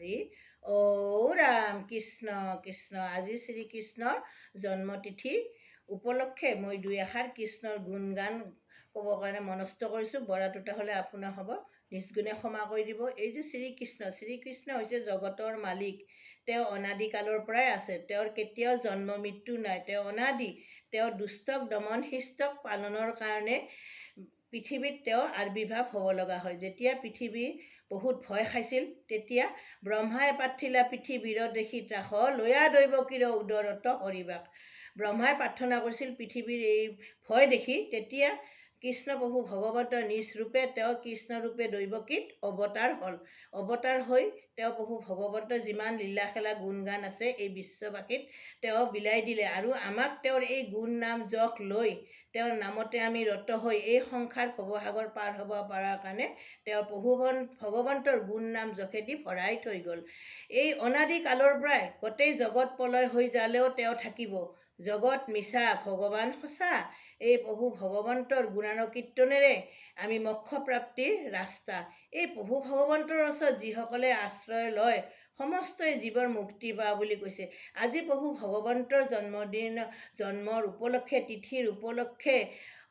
হৰি ঔ ৰাম কৃষ্ণ কৃষ্ণ। আজি শ্ৰীকৃষ্ণৰ জন্মতিথি উপলক্ষে মই দুই এষাৰ কৃষ্ণৰ গুণ গান ক'বৰ কাৰণে মনস্থ কৰিছোঁ। বৰা দুটা হ'লে আপোনাৰ হ'ব, নিজ গুণে ক্ষমা কৰি দিব। এই যে শ্ৰীকৃষ্ণ, শ্ৰীকৃষ্ণ হৈছে জগতৰ মালিক। তেওঁ অনাদি কালৰ পৰাই আছে, তেওঁৰ কেতিয়াও জন্ম মৃত্যু নাই, তেওঁ অনাদি। তেওঁ দুষ্টক দমন, শিষ্টক পালনৰ কাৰণে পৃথিৱীত তেওঁ আৱিৰ্ভাৱ হ'ব লগা হয়। যেতিয়া পৃথিৱী বহুত ভয় খাইছিল, তেতিয়া ব্ৰহ্মাই প্ৰাৰ্থিলা পৃথিৱীৰ দেখি ত্ৰাস, লৈয়া দৈৱকীৰ উদৰত হৰিবাস। ব্ৰহ্মাই প্ৰাৰ্থনা কৰিছিল পৃথিৱীৰ এই ভয় দেখি, তেতিয়া কৃষ্ণ প্ৰভু ভগৱন্ত নিজ ৰূপে তেওঁ কৃষ্ণৰূপে দৈৱকীত অৱতাৰ হ'ল। অৱতাৰ হৈ তেওঁ প্ৰভু ভগৱন্তৰ যিমান লীলা খেলা গুণ গান আছে, এই বিশ্ববাসীত তেওঁ বিলাই দিলে। আৰু আমাক তেওঁৰ এই গুণ নাম যশ লৈ তেওঁৰ নামতে আমি ৰত হৈ এই সংসাৰ ভৱসাগৰ পাৰ হ'ব পৰাৰ কাৰণে তেওঁৰ প্ৰভু ভগৱন্তৰ গুণ নাম যশেদি ভৰাই থৈ গ'ল। এই অনাদি কালৰ পৰাই গোটেই জগত প্ৰলয় হৈ যালেও তেওঁ থাকিব। জগত মিছা, ভগৱান সঁচা। এই প্ৰভু ভগৱন্তৰ গুণানুকীৰ্তনেৰে আমি মোক্ষ প্ৰাপ্তিৰ ৰাস্তা। এই প্ৰভু ভগৱন্তৰ ওচৰত যিসকলে আশ্ৰয় লয়, সমস্তই জীৱৰ মুক্তি পাওঁ বুলি কৈছে। আজি প্ৰভু ভগৱন্তৰ জন্মদিন, জন্মৰ উপলক্ষে, তিথিৰ উপলক্ষে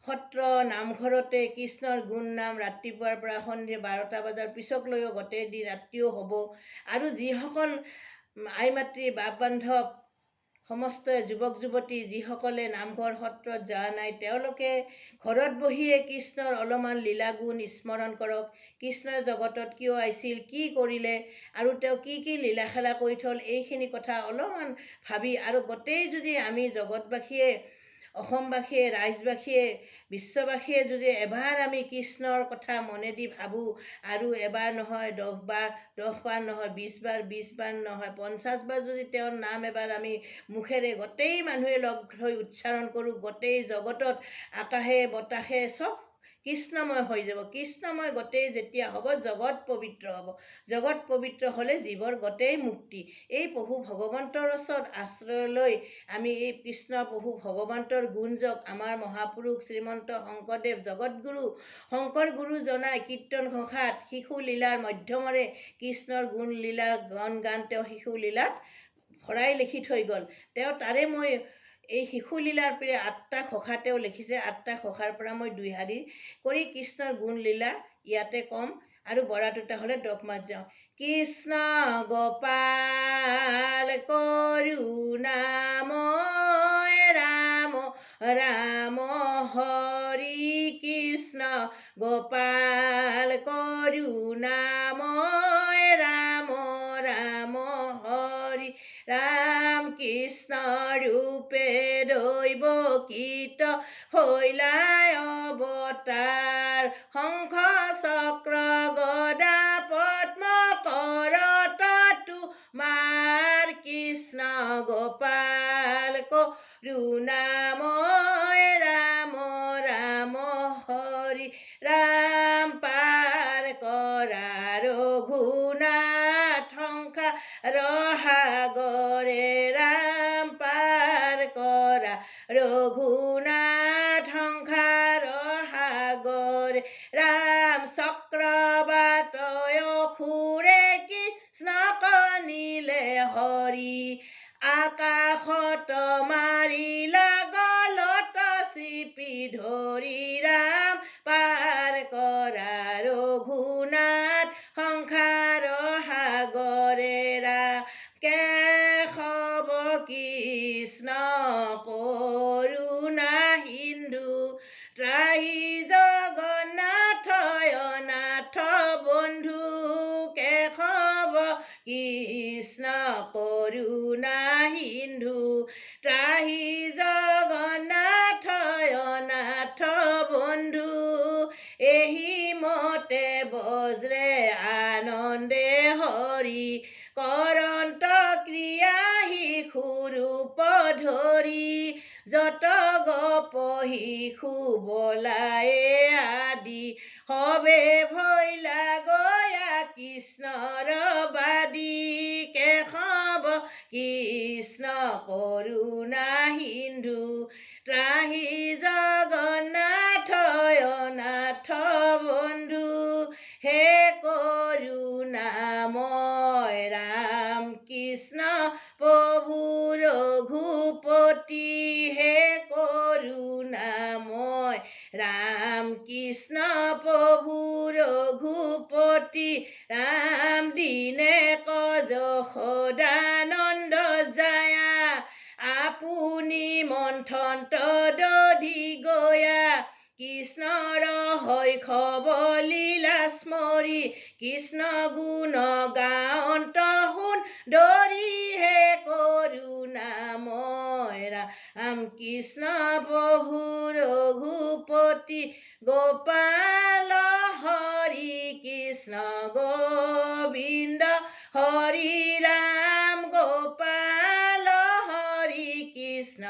সত্ৰ নামঘৰতে কৃষ্ণৰ গুণ নাম ৰাতিপুৱাৰ পৰা সন্ধিয়া 12টা বজাৰ পিছক লৈও গোটেই দিন ৰাতিও হ'ব। আৰু যিসকল আই মাতৃ বাপ বান্ধৱ সমস্ত যুৱক যুৱতী যিসকলে নামঘৰ সত্ৰত যোৱা নাই, তেওঁলোকে ঘৰত বহিয়ে কৃষ্ণৰ অলপমান লীলা গুণ স্মৰণ কৰক। কৃষ্ণই জগতত কিয় আহিছিল, কি কৰিলে আৰু তেওঁ কি কি লীলা খেলা কৰি থ'ল, এইখিনি কথা অলপমান ভাবি আৰু গোটেই যদি আমি জগতবাসীয়ে, অসমবাসীয়ে, ৰাইজবাসীয়ে, বিশ্ববাসীয়ে যদি এবাৰ আমি কৃষ্ণৰ কথা মনেদি ভাবোঁ, আৰু এবাৰ নহয় 10বাৰ, 10বাৰ নহয় 20বাৰ, 20বাৰ নহয় 50বাৰ যদি তেওঁৰ নাম এবাৰ আমি মুখেৰে গোটেই মানুহে লগ হৈ উচ্চাৰণ কৰোঁ, গোটেই জগতত আকাশে বতাহে চব কৃষ্ণময় হৈ যাব। কৃষ্ণময় গোটেই যেতিয়া হ'ব, জগত পবিত্ৰ হ'ব। জগত পবিত্ৰ হ'লে জীৱৰ গোটেই মুক্তি। এই প্ৰভু ভগৱন্তৰ ওচৰত আশ্ৰয় লৈ আমি এই কৃষ্ণ প্ৰভু ভগৱন্তৰ গুণযোগ আমাৰ মহাপুৰুষ শ্ৰীমন্ত শংকৰদেৱ জগতগুৰু শংকৰ গুৰুজনাই কীৰ্তন ঘোষাত শিশু লীলাৰ মাধ্যমেৰে কৃষ্ণৰ গুণ লীলা গান গান তেওঁ শিশু লীলাত ভৰাই লিখি থৈ গ'ল। তেওঁ তাৰে মই এই শিশু লীলাৰ পৰা 8টা ঘোষা তেওঁ লিখিছে। 8টা ঘোষাৰ পৰা মই দুই শাৰী কৰি কৃষ্ণৰ গুণ লীলা ইয়াতে ক'ম আৰু বৰা দুটা হ'লে দগমাত যাওঁ। কৃষ্ণ গোপাল কৰোণাময় ৰাম ৰাম হৰি, কৃষ্ণ গোপাল কৰোণাময় ৰাম ৰাম হৰি, ৰাম কৃষ্ণ ৰূপে দৈৱকীত হৈলাই অৱতাৰ, শংখ চক্ৰ গদা পদ্ম কৰত তোমাৰ, কৃষ্ণ গোপাল কৰোণাময় ৰাম ৰাম হৰি, ৰাম পাৰ কৰা ৰঘুনাথ সংসাৰ সাগৰে, ৰাম পাৰ কৰা ৰঘুনাথ সংসাৰ সাগৰে, ৰাম চক্ৰবাত অসুৰে কৃষ্ণ কনিলে হৰি, আকাশত মাৰিলা গলত চিপি ধৰি, ৰাম পাৰ কৰা ৰঘুনাথ সংসাৰ সাগৰে, ৰাম কেশৱ কৃষ্ণ কৰোণা সিন্ধু ত্ৰাহি জগন্নাথ অনাথ বন্ধু, কেশৱ কৃষ্ণ কৰোণা সিন্ধু ত্ৰাহি জগন্নাথ অনাথ বন্ধু, এহি মতে বজ্ৰে আনন্দে হৰি কৰন্ত ক্ৰিয়া শিশুৰূপ ধৰি, যত গোপ শিশু বলায়ে আদি সবে ভৈলা গয়া কৃষ্ণৰ বাদী, কেশৱ কৃষ্ণ কৰোণা সিন্ধু ত্ৰাহি জগন্নাথ অনাথ বন্ধু, হে কৰোণাময়। কৃষ্ণ প্ৰভু ৰঘুপতি হে কৰুণাময় ৰাম কৃষ্ণ প্ৰভু ৰঘুপতি ৰাম। দিনে যশোদানন্দ জায়া, আপুনি মন্থন্ত দধি গয়া। কৃষ্ণৰ শৈশৱ লীলা স্মৰি, কৃষ্ণ গুণ গাৱন্ত সুন্দৰী হে কৰুণাময় ৰাম কৃষ্ণ প্ৰভু ৰঘুপতি। গোপাল হৰি কৃষ্ণ গোবিন্দ হৰি ৰাম, গোপাল হৰি কৃষ্ণ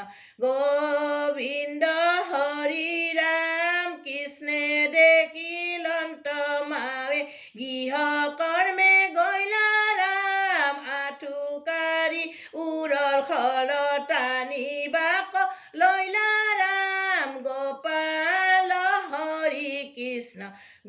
গোবিন্দ হৰি ৰাম। কৃষ্ণে দেখিলন্ত মাৱে গৃহ কৰ্মে গৈলা ৰাম, আঁঠুকাৰি উৰল খৰ টানিবাক লৈলা ৰাম। গোপাল হৰি কৃষ্ণ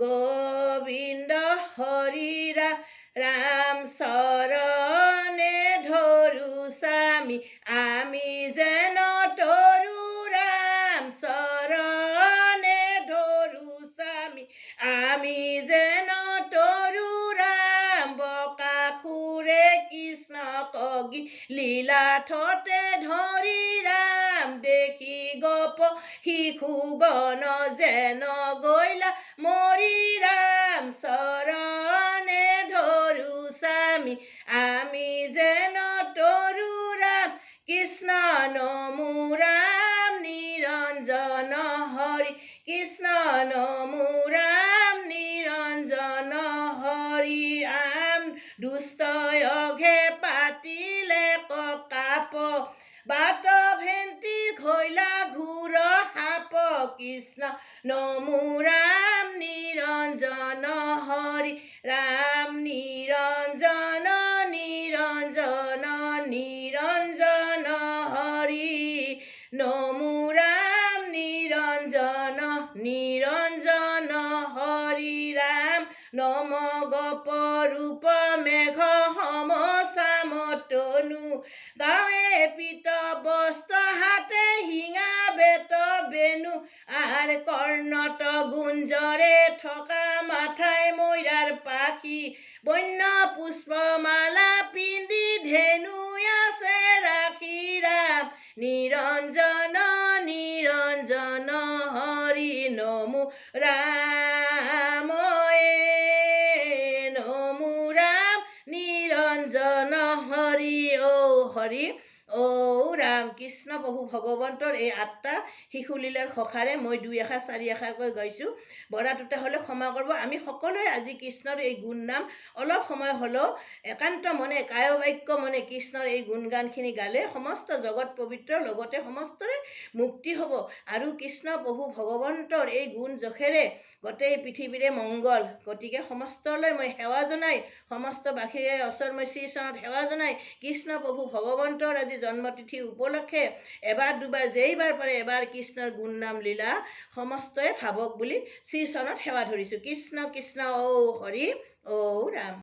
গোবিন্দ হৰি ৰাম। চৰণে ধৰো স্বামী আমি যেন তৰু ৰাম, চৰণে ধৰো স্বামী আমি যেন তৰু ৰাম। বকাসুৰে কৃষ্ণ কগি লীলা থতে ধৰি ৰাম, দেখি গোপ শিশুগণ যেন গৈলা মৰি ৰাম। চৰণে ধৰো স্বামী আমি যেন তৰু ৰাম। কৃষ্ণ নমো ৰাম নিৰঞ্জন হৰি, কৃষ্ণ নমো ৰাম নিৰঞ্জন হৰি ৰাম। দুষ্ট অঘে পাতিলে ককাপ, বাট ভেন্তি ঘৈলা ঘূৰ সাপ। কৃষ্ণ নমো ৰাম নিৰঞ্জন হৰি ৰাম, নিৰঞ্জন নিৰঞ্জন নিৰঞ্জন হৰি নমো ৰাম নিৰঞ্জন নিৰঞ্জন হৰি ৰাম। নম গোপ ৰূপ মেঘ সম চামতনু, গাৱে পিত বস্ত্ৰ হাতে শিঙা বেত বেনু। আৰ কৰ্ণত গুঞ্জৰে থকা মাথাই ময়ূৰাৰ পাখি, বন্য পুষ্পমালা পিন্ধি ধেনু আছে ৰাখি ৰাম। নিৰঞ্জন নিৰঞ্জন হৰি নমো ৰাম, নমো ৰাম নিৰঞ্জন হৰি ঔ হৰি ঔ ৰাম। কৃষ্ণ প্ৰভু ভগৱন্তৰ এই আঠটা শিশুলীলাৰ সখাৰে মই দুই এষাৰ চাৰি এষাৰকৈ গাইছোঁ। বৰা টুটা হ'লে ক্ষমা কৰিব। আমি সকলোৱে আজি কৃষ্ণৰ এই গুণ নাম অলপ সময় হ'লেও একান্ত মনে কায় বাক্য মনে কৃষ্ণৰ এই গুণগানখিনি গালে সমস্ত জগত পবিত্ৰ, লগতে সমস্তৰে মুক্তি হ'ব। আৰু কৃষ্ণ প্ৰভু ভগৱন্তৰ এই গুণ যশেৰে গোটেই পৃথিৱীৰে মংগল। গতিকে সমস্তলৈ মই সেৱা জনাই, সমস্তবাসীৰে ওচৰত মই শ্ৰীচৰণত সেৱা জনাই কৃষ্ণ প্ৰভু ভগৱন্তৰ আজি জন্মতিথি উপলক্ষে এবাৰ দুবাৰ যেইবাৰ পাৰে এবাৰ কৃষ্ণৰ গুণ নাম লীলা সমস্তই ভাবক বুলি শ্ৰীচৰণত সেৱা ধৰিছোঁ। কৃষ্ণ কৃষ্ণ ঔ হৰি ঔ ৰাম।